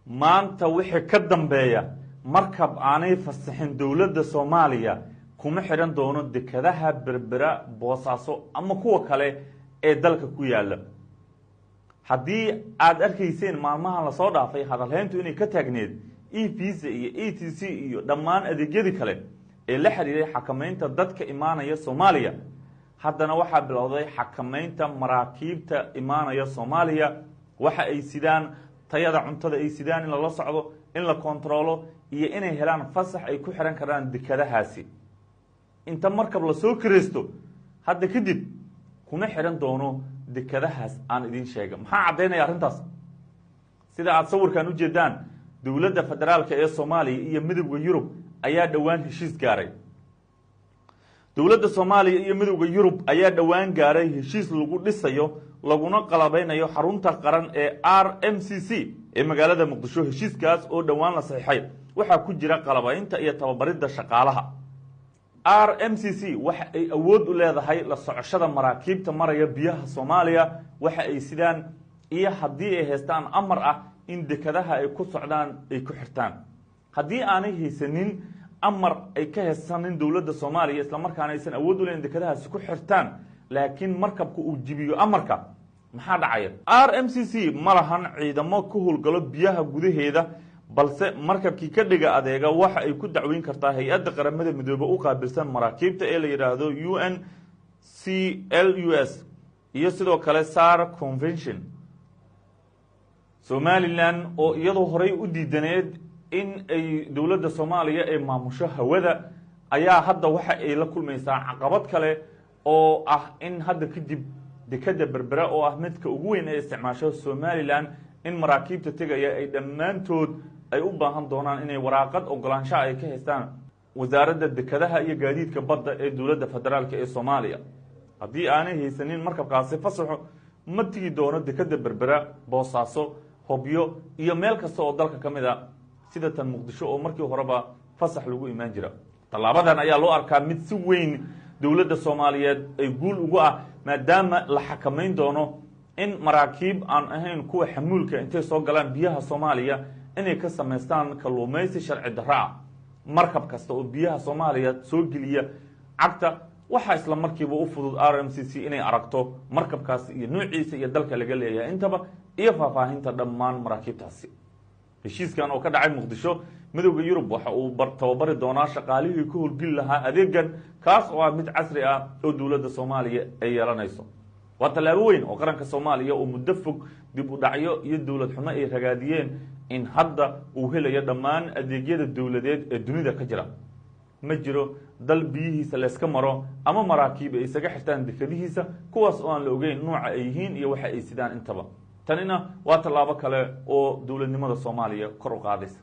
Maanta wixii ka dambeeya, markab aanay fasaxin dowladda Soomaaliya kuma xidhan doono dekadaha Berbera, Boosaaso ama kuwa kale ee dalka ku yaalla. Haddii aada arkayseen maalmahan lasoo dhaafay hadalhayntu inay ka taagneed e visa iyo ETC iyo dhammaan adeegyadii kale ee la xiriiray xakameynta dadka imaanaya Soomaaliya, haddana waxaa bilowday xakameynta maraakiibta imaanaya Soomaaliya. Waxa ay sidaan, tayada cuntada ay sidaan in lala socdo, in la kontaroolo iyo inay helaan fasax ay ku xihan karaan dekadahaasi. Inta markab lasoo kiraysto, hadda kadib kuma xihan doono dekadahaas aan idiin sheega. Maxaa caddaynaya arrintaas? Sida aada sawirkan ujeedaan, dowladda federaalka ee Soomaaliya iyo Midowda Yurub ayaa dhowaan heshiis gaaray. Dowladda Soomaaliya iyo Midowda Yurub ayaa dhowaan gaaray heshiis lagu dhisayo laguna qalabeynayo xarunta qaran ee RMCC ee magaalada Muqdisho. Heshiiskaas oo dhowaan la saxiixay waxaa ku jira qalabaynta iyo tababaridda shaqaalaha. RMCC waxa ay awood u leedahay la socoshada maraakiibta maraya biyaha Soomaaliya, waxa ay sidaan iyo haddii ay haystaan amar ah in dekadaha ay ku socdaan ay ku xirtaan. Haddii aanay haysanin amar ay ka haysanin dowladda Soomaaliya, islamarkaana aysan awood u lehin dekadahaasi ku xirtaan, laakiin markabka uu jibiyo amarka, maxaa dhacaya? RMCC ma lahan ciidamo ka howlgalo biyaha gudaheeda, balse markabkii ka dhiga adeega waxa ay ku dacweyn kartaa hay-adda Qaramada Midoobe u qaabilsan maraakiibta ee la yidhaahdo UNCLUS iyo sidoo kale SAR Convention. Somaliland oo iyadoo horey u diidaneed in ay dowladda Soomaaliya ay maamusho hawada ayaa hadda waxa ay la kulmaysaa caqabad kale oo ah in hadda kadib dekadda Berbera, oo ah midka ugu weyn ee isticmaasho Somaliland, in maraakiibta tegaya ay dhammaantood ay u baahan doonaan inay waraaqad ogolaanshaha ay ka haystaan Wasaaradda Dekadaha iyo Gaadiidka Badda ee dowladda federaalka ee Soomaaliya. Haddii aanay haysanin markabkaasi fasaxo, ma tigi doono dekadda Berbera, Boosaaso, Hobyo iyo meel kasta oo dalka ka mid a, sida tan Muqdisho oo markii horeba fasax lagu imaan jira. Tallaabadan ayaa loo arkaa mid si weyn dowladda Soomaaliyeed ay guul ugu ah, maadaama la xakamayn doono in maraakiib aan ahayn kuwa xamuulka intay soo galaan biyaha Soomaaliya inay ka samaystaan kalluumaysi sharci darro ah. Markab kasta oo biyaha Soomaaliya soo geliya cagta, waxaa isla markiiba u fudud RMCC inay aragto markabkaasi iyo nuuciisa iyo dalka laga leeyahay intaba iyo faahfaahinta dhammaan maraakiibtaasi. Heshiiskan oo ka dhacay Muqdisho, Midowda Yurub waxa uu tababari doonaa shaqaalihii ka howlgeli lahaa adeegan, kaas oo ah mid casri ah oo dowladda Soomaaliya ay yeelanayso. Waa tallaabo weyn oo qaranka Soomaaliya oo muddo fog dib u dhacyo iyo dowlad xumo ay ragaadiyeen in hadda uu helayo dhammaan adeegyada dowladeed ee dunida ka jira. Ma jiro dal biyihiisa layska maro ama maraakiib ay isaga xirtaan dekadihiisa, kuwaas oo aan la ogeyn nuuca ay yihiin iyo waxa ay sidaan intaba. Tanina waa tallaabo kale oo dowladnimada Soomaaliya kor u qaadaysa.